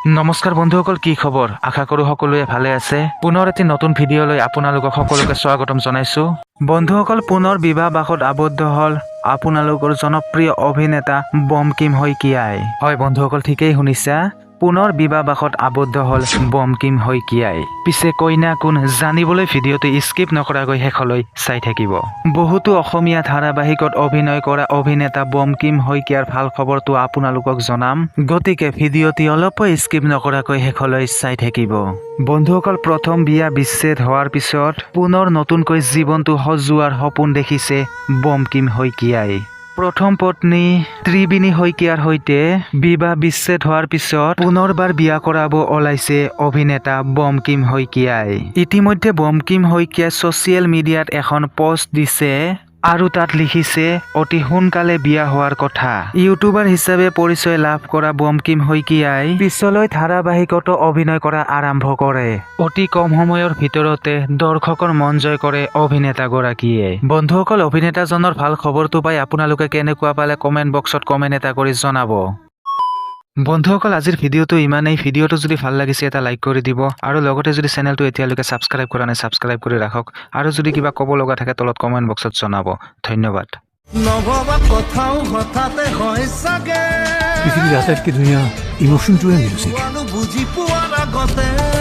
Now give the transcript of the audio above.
নমস্কাৰ বন্ধুসকল, কি খবৰ? আশা কৰোঁ সকলোৱে ভালে আছে। পুনৰ এটি নতুন ভিডিঅ'লৈ আপোনালোকক সকলোকে স্বাগতম জনাইছোঁ। বন্ধুসকল, পুনৰ বিবাহ পাশত আবদ্ধ হ'ল আপোনালোকৰ জনপ্ৰিয় অভিনেতা বমকিম শইকীয়াই। হয় বন্ধুসকল, ঠিকেই শুনিছা, পুনৰ বিবাহ পাশত আবদ্ধ হ'ল বমকিম শইকীয়াই। পিছে কইনা কোন জানিবলৈ ভিডিঅ'টো স্কিপ নকৰাকৈ শেষলৈ চাই থাকিব। বহুতো অসমীয়া ধাৰাবাহিকত অভিনয় কৰা অভিনেতা বমকিম শইকীয়াৰ ভাল খবৰটো আপোনালোকক জনাম, গতিকে ভিডিঅ'টি অলপো স্কিপ নকৰাকৈ শেষলৈ চাই থাকিব। বন্ধুসকল, প্ৰথম বিয়া বিচ্ছেদ হোৱাৰ পিছত পুনৰ নতুনকৈ জীৱনটো সজোৱাৰ সপোন দেখিছে বমকিম শইকীয়াই। প্ৰথম পত্নী ত্ৰিবেণী শইকীয়াৰ সৈতে বিবাহ বিচ্ছেদ হোৱাৰ পিছত পুনৰবাৰ বিয়া কৰাব ওলাইছে অভিনেতা বমকিম শইকীয়াই। ইতিমধ্যে বমকিম শইকীয়াই ছ'চিয়েল মিডিয়াত এখন পষ্ট দিছে আৰু তাত লিখিছে অতি সোনকালে বিয়া হোৱাৰ কথা। ইউটিউবাৰ হিচাপে পৰিচয় লাভ কৰা বমকিম শইকীয়াই পিছলৈ ধাৰাবাহিকতো অভিনয় কৰা আৰম্ভ কৰে। অতি কম সময়ৰ ভিতৰতে দৰ্শকৰ মন জয় কৰে অভিনেতাগৰাকীয়ে। বন্ধুসকল, অভিনেতাজনৰ ভাল খবৰটো পাই আপোনালোকে কেনেকুৱা পালে কমেণ্ট বক্সত কমেণ্ট এটা কৰি জনাব। বন্ধুসকল, আজিৰ ভিডিঅ'টো ইমানেই। ভিডিঅ'টো যদি ভাল লাগিছে, এটা লাইক কৰি দিব আৰু লগতে যদি চেনেলটো এতিয়ালৈকে ছাবস্ক্ৰাইব কৰা নাই, ছাবস্ক্ৰাইব কৰি ৰাখক আৰু যদি কিবা ক'ব লগা থাকে, তলত কমেণ্ট বক্সত জনাব। ধন্যবাদ। নভবা কথাও হঠাতে হয় চাগে। পৃথিৱীৰ আটাইতকৈ ধুনীয়া ইম'শ্যনটোৱে মিউজিক। বুজি পোৱাৰ আগতে।